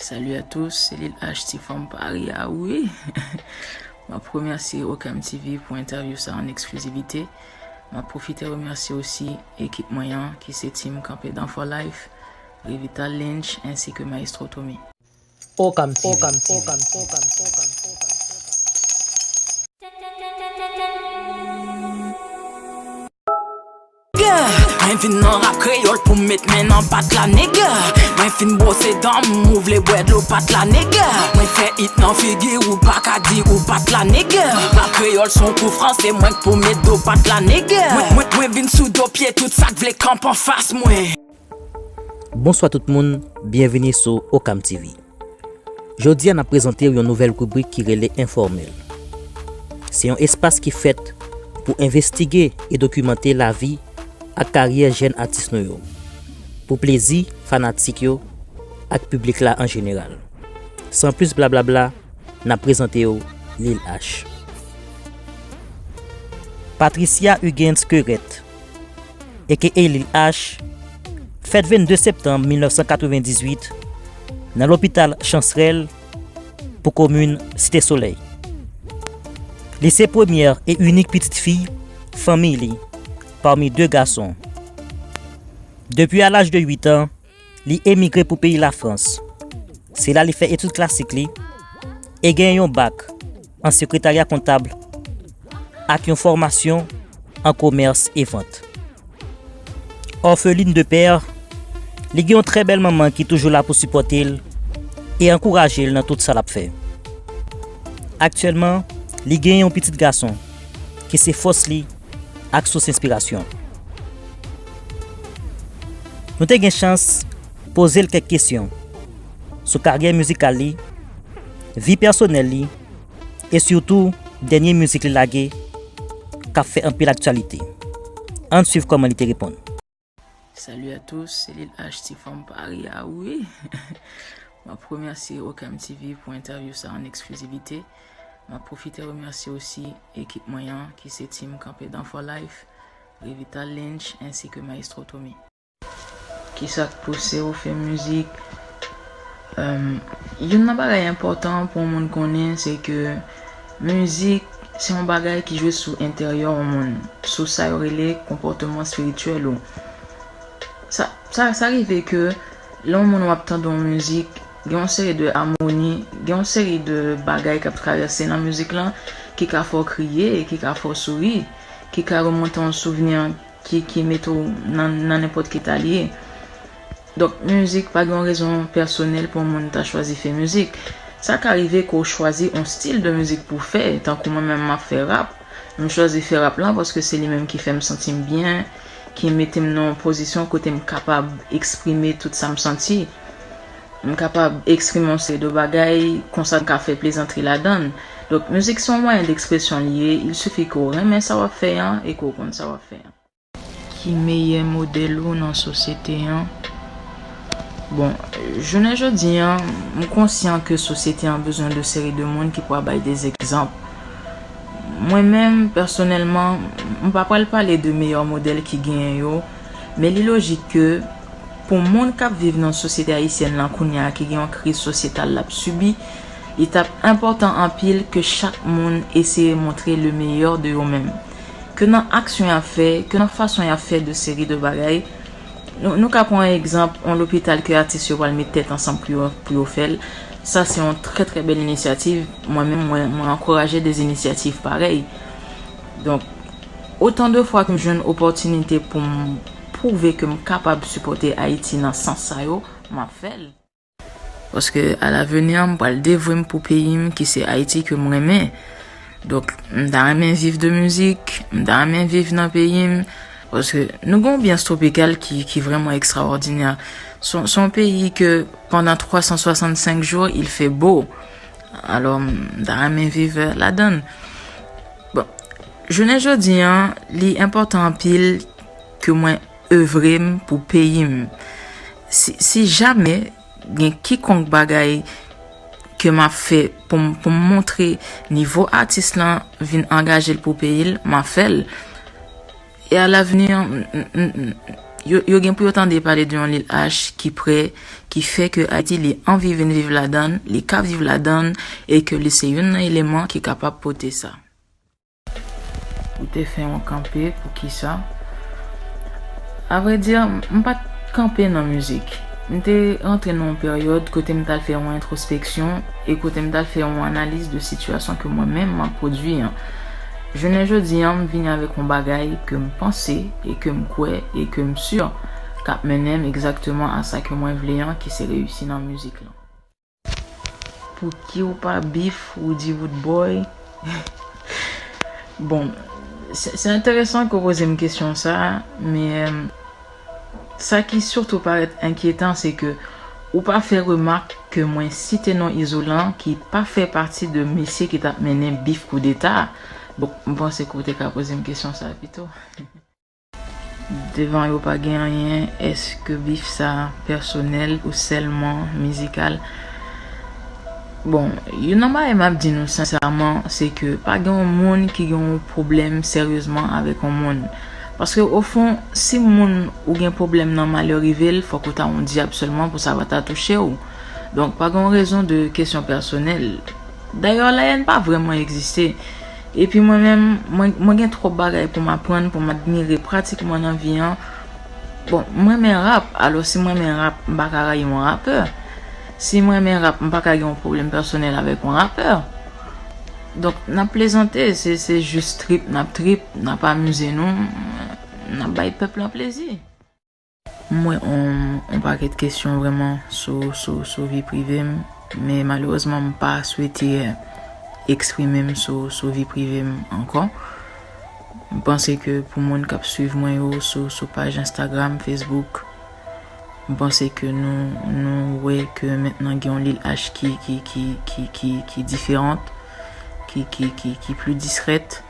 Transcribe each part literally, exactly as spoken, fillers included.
Salut à tous, se Lil H, ti fanm Paris a wi. M ap remèsye Okam T V pou entèvyou sa an eksklizivite. M ap pwofite remèsye osi ekip mwen an, ki se Team Kanpe Dan for Life, Revital Lynch, ensi ke Maestro Tommy. Okam T V. Okam, Okam, Okam, Okam, Okam. Mwen vin nan rap kreyòl pou m met men nan pat la, nigga. Mwen fin bwose dan m, ou vle bwè dlo pat la, nigga. Mwen fè it nan figi ou, pa ka di ou pat la, nigga. Rap kreyòl se yon kou franse, mwen k pou met do pat la, nigga. Mwen, mwen, mwen vin sou do pye tout sa k vle kanpe anfas mwen. Bonswa tout moun, byenvini sou Okam T V. Jodi a n ap prezante w yon nouvèl ribrik ki rele Enfòmèl. Se yon espas ki fèt pou envestige e dokimante lavi ak karyè jèn atis nou yo, pou plezi fanatik yo ak piblik la an jeneral. San plis blablabla, n ap prezante w Lil H. Patricia Huguens Querette, aka Lil H, fèt vennde septanm mil nèf san katrevenndizwit nan lopital Chansrèl pou komin Site Solèy. Li se premyè e inik pitit fi fanmi li, pami de gason. Depi a laj de uit an, li emigre pou peyi Lafrans. Se la li fè etid klasik li e gen yon bak an sekretarya kontab ak yon fòmasyon an komès e vant. Òfelin de pè, li gen yon trè bèl manman ki toujou la pou sipòte l e ankouraje l nan tout sa l ap fè. Aktyèlman, li gen yon pitit gason ki se fòs li ak sous enspirasyon. Nou te gen chans poze l kèk kesyon sou karyè mizikal li, vi pèsonèl li e sitou dènye mizik li lage k ap fè anpil aktyalite. Ann swiv kòman li te reponn. Salut à tous, se Lil H, ti fanm Paris a wi. M ap remèsye Okam T V pou entèvyou sa an eksklizivite. M ap pwofite remèsye osi ekip mwen an, ki se Team Kanpe Dan for Life, Revital Lynch, ensi ke Maestro Tommy. Kisa k pouse w fè mizik? Em, youn nan bagay enpòtan pou yon moun konnen, se ke mizik se yon bagay ki jwe sou enteryè yon moun, sou sa yo rele konpòteman espirityèl ou. Sa, sa, sa rive ke lè yon moun w ap tande yon mizik, gen yon seri de amoni, gen yon seri de bagay k ap travèse nan mizik lan ki ka fè w kriye, ki ka fè w souri, ki ka remonte yon souvni ki, ki mete w nan, nan nenpòt ki ta l ye. Donk, mizik pa gen yon rezon pèsonèl pou yon moun ta chwazi fè mizik. Sa ka rive ke w chwazi yon stil de mizik pou w fè, tankou mwen menm m ap fè rap. M chwazi fè rap lan paske se li menm ki fè m santi m byen, ki mete m nan yon pozisyon kote m kapab eksprime tout sa m santi. M kapab eksprime yon seri de bagay, konsa m ka fè plezantri ladan l. Donk, mizik se yon mwayen dekspresyon li ye, il sifi ke w renmen sa w ap fè an e ke w konn sa w ap fè an. Ki meyè modèl ou nan sosyete an? Bon, jounen jodi an, m konsyan ke sosyete an bezwen de seri de moun ki pral bay de egzanp. Mwen menm, pèsonèlman, m pa pral pale de meyè modèl ki genyen yo, men li lojik ke pou moun k ap viv nan sosyete ayisyèn lan kounye a ki gen yon kriz sosyetal l ap sibi, li t ap enpòtan anpil ke chak moun eseye montre le meilleur de yo menm. Ke nan aksyon y ap fè, ke nan fason y ap fè de seri de bagay. Nou, nou ka pran egzanp yon lopital ke atis yo pral met tèt ansanm pou yo, pou yo fè l. Sa se yon trè trè bèl inisyativ. Mwen menm, mwen, mwen ankouraje de inisyativ parèy. Donk, otan de fwa ke m jwenn opòtinite pou m pwouve ke m kapab sipòte Ayiti nan sans sa yo, m ap fè l. Paske alavenir, m pral devwe m pou peyi m ki se Ayiti ke m renmen. Donk, m ta renmen viv de mizik, m ta renmen viv nan peyi m. Paske nou gen yon anbyans twopikal ki, ki vrèman ekstraòdinè. Se yon, se yon peyi ke pandan twa san swasannsenk jou, il fait beau. Alò, m ta renmen viv ladan l. Bon, jounen jodi an, li enpòtan anpil ke mwen evre m pou peyi m. Si, si jamè gen kikonk bagay ke m ap fè pou m, pou m montre nivo atis lan vin angaje l pou peyi l, m ap fè l. E alavenir, m, m, m, m, Yo, yo gen pou yo tande pale de yon Lil H ki prè, ki fè ke Ayiti li anvi vin viv ladan l, li ka viv ladan l, e ke li se youn nan eleman ki kapab pote sa. Ou te fè yon kanpe, poukisa? Avrèdi, m pa t kanpe nan mizik. M te rantre nan yon peryòd kote m t al fè yon entwospeksyon e kote m t al fè yon analiz de sitiyasyon ke mwen menm m ap pwodui an. Jounen jodi an, m vini avèk yon bagay ke m panse e ke m kwè e ke m si k ap mennen m egzakteman a sa ke mwen vle an, ki se reyisi nan mizik lan. Pouki w pa beef Roody Roodboy? Bon, se, se enteresan ke w poze m kesyon sa, men, euh, sa ki sitou parèt enkyetan, se ke ou pa fè remak ke mwen site non Izolan ki pa fè pati de mesye ki t ap mennen beef koudeta. Bon, m panse ke w te ka poze m kesyon sa pito. Devan yo pa gen anyen, èske beef sa pèsonèl ou sèlman mizikal? Bon, youn nan bagay m ap di nou sensèman, se ke pa gen yon moun ki gen yon pwoblèm seryezman avèk yon moun. Paske, ofon, si moun ou gen pwoblèm nan malè rive l, fòk ou ta yon dyab sèlman pou sa pa ta touche w. Donk, pa gen yon rezon de kesyon pèsonèl. Dayè, layèn pa vrèman egziste. Epi mwen menm, mwen, mwen gen twòp bagay pou m aprann, pou m admire pratikman nan vi an. Bon, m renmen rap, alò si m renmen rap, m pa ka rayi yon rapè. Si m renmen rap, m pa ka gen yon pwoblèm pèsonèl avèk yon rapè. Donk, n ap plezante, se, se jis trip, n ap trip, n ap amize nou, n ap bay pèp lan plezi. M wè on, on pakèt kesyon vrèman sou, sou, sou vi prive m, men malerezman m pa swete eksprime m sou, sou vi prive m ankò. M panse ke pou moun k ap swiv mwen yo sou, sou paj Instagram, Facebook, m panse ke nou, nou wè ke mentnan gen yon Lil H ki, ki, ki, ki, ki, ki diferant, ki, ki, ki, ki pli diskrèt.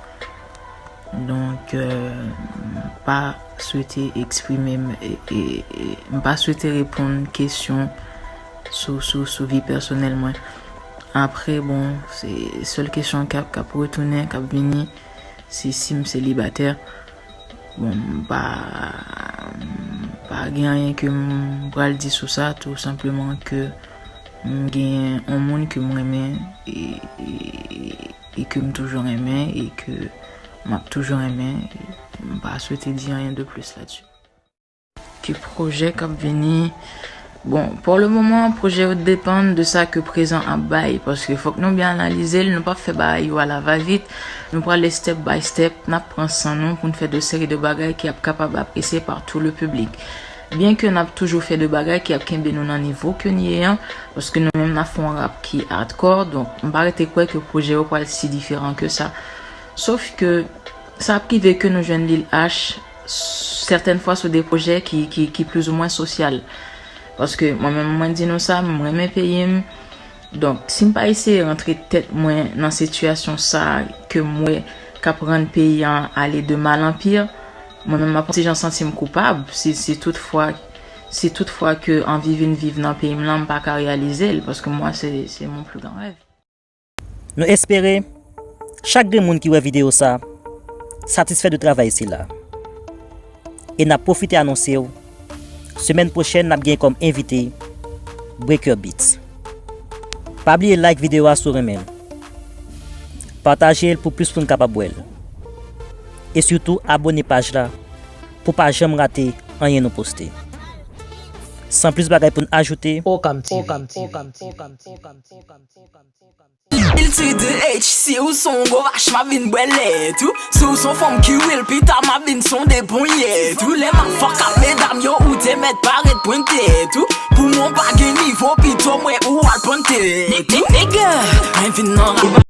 Donk, euh, m pa swete eksprime m, e, e, e, m pa swete reponn kesyon sou, sou, sou vi pèsonèl mwen. Apre, bon, se sèl kesyon k ap, k ap retounen, k ap vini, se si m selibatè. Bon, m pa, m pa gen anyen ke m pral di sou sa, tou senpleman ke m gen yon moun ke m renmen, e, e, e ke m toujou renmen e ke m ap toujou renmen. M pa swete di anyen de plis la dsi. Ki pwojè k ap vini? Bon, pou le moman, pwojè yo depann de sa ke prezan ap bay, paske fòk nou byen analize l, nou p ap fè bagay yo a la va vit, nou prale step by step, n ap pran san nou pou n fè de seri de bagay ki ap kapab apresye pa tout le piblik. Byen ke n ap toujou fè de bagay ki ap kenbe nou nan nivo ke n ye an, paske nou menm n ap fè yon rap ki hardcore, donk m pa rete kwè ke pwojè yo pral si diferan ke sa. Sof ke sa ap rive ke nou jwenn Lil H, sètèn fwa sou de pwojè ki, ki, ki plizoumwen sosyal. Paske mwen menm, mwen di nou sa, m renmen peyi m, Donk, si m pa eseye rantre tèt mwen nan sitiyasyon sa a ke m wè k ap rann peyi an ale de mal an pi, mwen menm m ap yon ti jan santi m koupab si, si toutfwa, si toutfwa ke anvi vin viv nan peyi m lan, m pa ka reyalize l, paske mwen, se, se mon pli gran rèv. Nou espere chak grenn moun ki wè videyo sa satisfè de travay sila. E n ap pwofite anonse w, semèn pwochèn n ap gen kòm envite Breaker Beats. Pa bliye like videyo a si w renmen l. Pataje l pou plis moun kapab wè l. E sitou abòne paj la pou w pa janm rate anyen nou poste. San plis bagay pou n ajoute, Okam T V. Lil T D H, si ou se yon gwo vach, m ap vin bwè lèt ou. Si ou se yon fanm ki real, pita m ap vin sonde ponyèt ou. Lè m ap fuck ak medam yo, ou te mèt parèt pwente tèt ou. Pou mwen w pa gen nivo, pito mwen ou al pwente. Nigga, mwen vin nan rap.